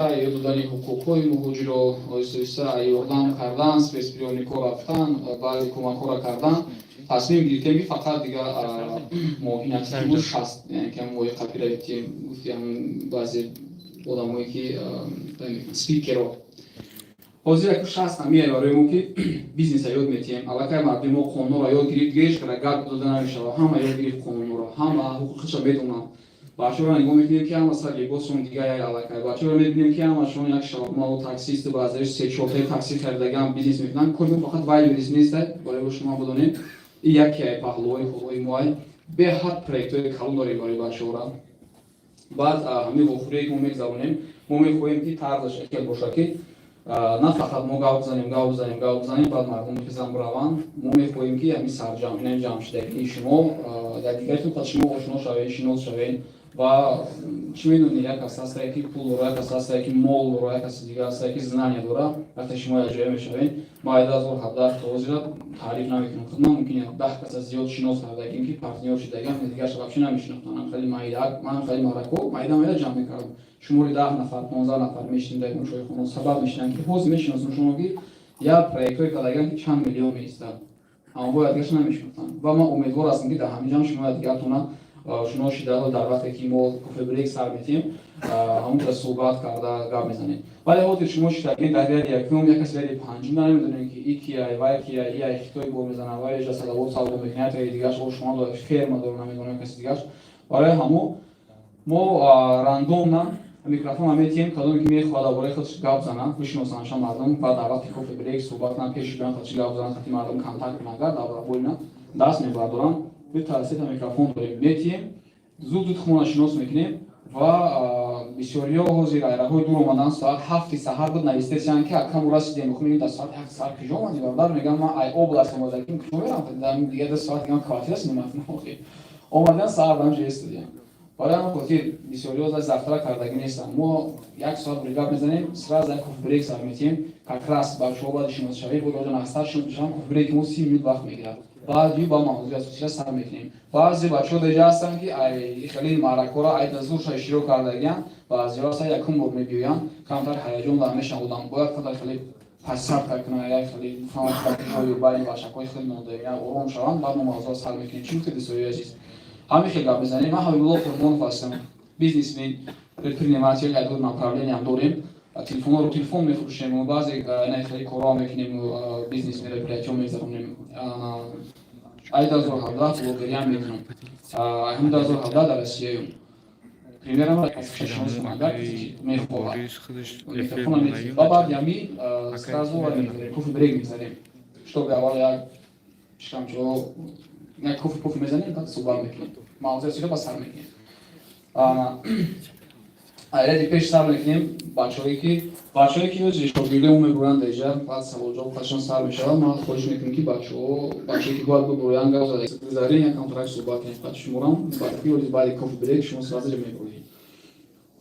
Ёд додани ҳуқуқҳои муҳоҷиро, оҳиста оҳиста ёрдам кардан, спецприёмник ҳо рафтан, баъзе кӯмакҳоро кардан, тасмим гирифтем, ки фақат дигар моҳинати буд 60, яъне ки моҳи қапира гирифтем, гуфтем баъзе одамое ки спикеро ҳозир яку 60 ҳамияй барои мо, ки бизнеса ёд метиҳем. Аллакай мардуми мо қонунҳоро ёд гирифт, геш кара гап дода намешавад. Ҳама ёд гирифт қонунҳоро, ҳама ҳуқуқиша медонанд. Бачаҳоро нигоҳ мекунем, ки ҳама сар либосшон дигар аллакай. Бачаҳоро мебинем, ки ҳамашон як шаурмаву таксисту баъзеаш се-чортаи такси харидагиам бизнес мекунанд. Кори мо фақат Вайлдберриз нест, барои шумо бидонем, и яке паҳлӯҳои хубҳои моай. Беҳад проектҳои калон дорем барои бачаҳора. Баъд ҳамин вохӯрие, ки мо мегзаронем, мо мехоҳем, ки тарзаш хел бошад, ки на фақат мо гап бизанем, гап бизанем, гап бизанем, баъд мардум хизам бираванд. Мо мехоҳем, ки ҳамин сарҷамъ, ина ҷамъшудагии шумо якдигаритон қад шумо ошно шавед, шинос шавед. Ва чӣ медонед, як кас ҳастае, ки пул дора, як кас ҳастае, ки мол дора, як каси дигар ҳастае, ки знания дора. Вақте шумо якҷоя мешавед, ма 2017 то ҳозира таъриф намекунам, худман мумкин 10 каса зиёд шинос кардагим, ки партнёр шудагиам, дигарша вообще намешинохтам. Хеле майда, ман хеле марако майда майда ҷамъ мекардам, шумори 10 нафар, 15 нафар мешинем дар чойхона, сабаб мешинам, ки ҳозир мешиносам шумо, ки як проектҳое кардагиам, ки чанд миллион меистад, аммо бояд дигарша намешинохтам. Ва ман умедвор ҳастам, ки дар ҳамин ҷамъ шумо якдигартона шинос шида, дар вақте ки мо кофе-брейк сар метиҳем, ҳамонҷа суҳбат карда гап мезанем. Вале ҳозир шумо шидагин дар ряди якум, як каси ряди панҷум, намедонем, ки и кияй, вай кияй, ияй хитой бор мезанад, вай ҷа садовод савдо мекунад, яке дигараш ошхона дорад, ферма дорад, намедонам, каси дигараш. Барои ҳамо мо рандомно микрофонро метиҳем, кадоме ки мехоҳад дар бораи худаш гап занад, бишиносанша мардум ва дар вақти кофе-брейк суҳбат кунанд, пеши биён, худаш гап занад, хати мардум контакт кунад, агар дар баробарина даст мебардоранд. Дута сета микрофон дорем, метиҳем, зуд зуд худмонро шинос мекунем. Ва бисёриҳо ҳозир айраҳои дур омадан, соат 7-и саҳар буд, навистесиян, ки акаму расидем. Мегӯем, дар соати 7 саҳар куҷо омадӣ, бародар? Мегӯям, ман ай область омадагим, куҷо мерам дигар? 2 соат дигар квартира снимать. Омадан саҳар ба ҳамҷо истодиям. Барои ҳамин хотир бисёриҳо завтрак кардагӣ нестанд. Мо як соат гап мезанем, сразу як кофе-брейк сар метиҳем. Как раз бачаҳо баъди шиносшавӣ бо оҷа нақстар шинос мешаванд. Кофе-брейки мо 30 минут вақт мегирад. Баъд ба мавзӯи асосиша сар мекунем. Баъзе бачаҳо деҷа ҳастанд, ки ай хеле маъракҳоро ай зурша иштирок кардагиянд, баъзеҳо ҳастанд, якум бор мебиёянд, камтар ҳаяҷон дар мешавад. Одам бояд қадар хеле пасарта кунад, як хеле фаҳмад, байни бачакҳои хеле мондаям, ором шаванд, баъд мо мавзӯъро сар мекунем. Чӣ гуфтед, дӯстои азиз? Ҳамин хел гап мезанем. Ман Ҳабибулло Қурбонов ҳастам, бизнесмен, предприниматель, як ду направление ам дорем, телефонҳоро телефон мефурӯшем, баъзе хеле корҳо мекунем, бизнес мероприятиҳо мегзаронем. Ай 2017 блогериам мекунам, ай 2017 дар Россияюм. Примерно агар мехоҳад, микрофона метиҳем ва баъди ҳами сразу кофе-брейк мегзарем, чтобы аввал як шикамчо як кофе кофе мезанем, баъд суҳбат мекунем, мавзӯи асосиро ба сар мекунем. Айради пеш сар мекунем. Бачаҳое ки ҳозир шогирдои мо мебуранд деҷа, баъд саволҷавоб қашан сар мешавад. Ман хоҳиш мекунем, ки бачаҳое ки бояд бибурӯянд, гап зада гузарем, якам тарак суҳбат кунем баъд шуморам, баъд ки ҳозир баъди кофе-брейк шумо сразу мебуред.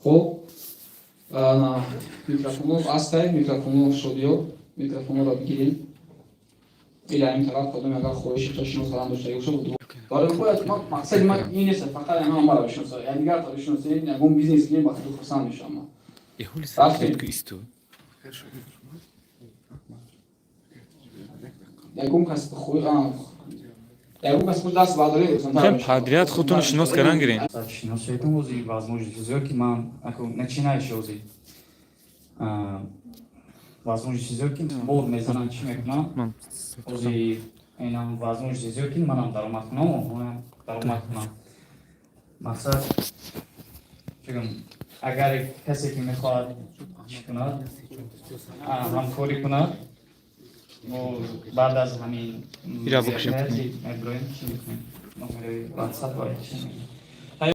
Хоб, микрофонҳо ҳастай, микрофонҳо, шодиё, микрофонҳоро бигирем или ҳамин тараф кадоме агар хоҳиши шинос кардан доштагӣ бошад. Барои бояд мақсади ман ин нест, фақат ҳама маро бишиносад, якдигарро бишиносед, ягон бизнес кунем, ба худи хурсанд мешавам ман. Рафтем. Ягон кас худ даст бардоред. Хем подряд худтонро шинос кардан гирем. Шиносоитон ози возможности зиёд, ки ман начинающий ози возможности зиёд, ки бор мезанам, чӣ мекунам, ози инам возможности зиёд, ки манам даромад кунам, онҳоям даромад кунам. Мақсад чигум, агар касе ки мехоҳад чӣ кунад, ҳамкорӣ кунад, мо баъд аз ҳамин Ира букшем. мебироем, чӣ мекунем, номери ватсап ва чӣ мекунем.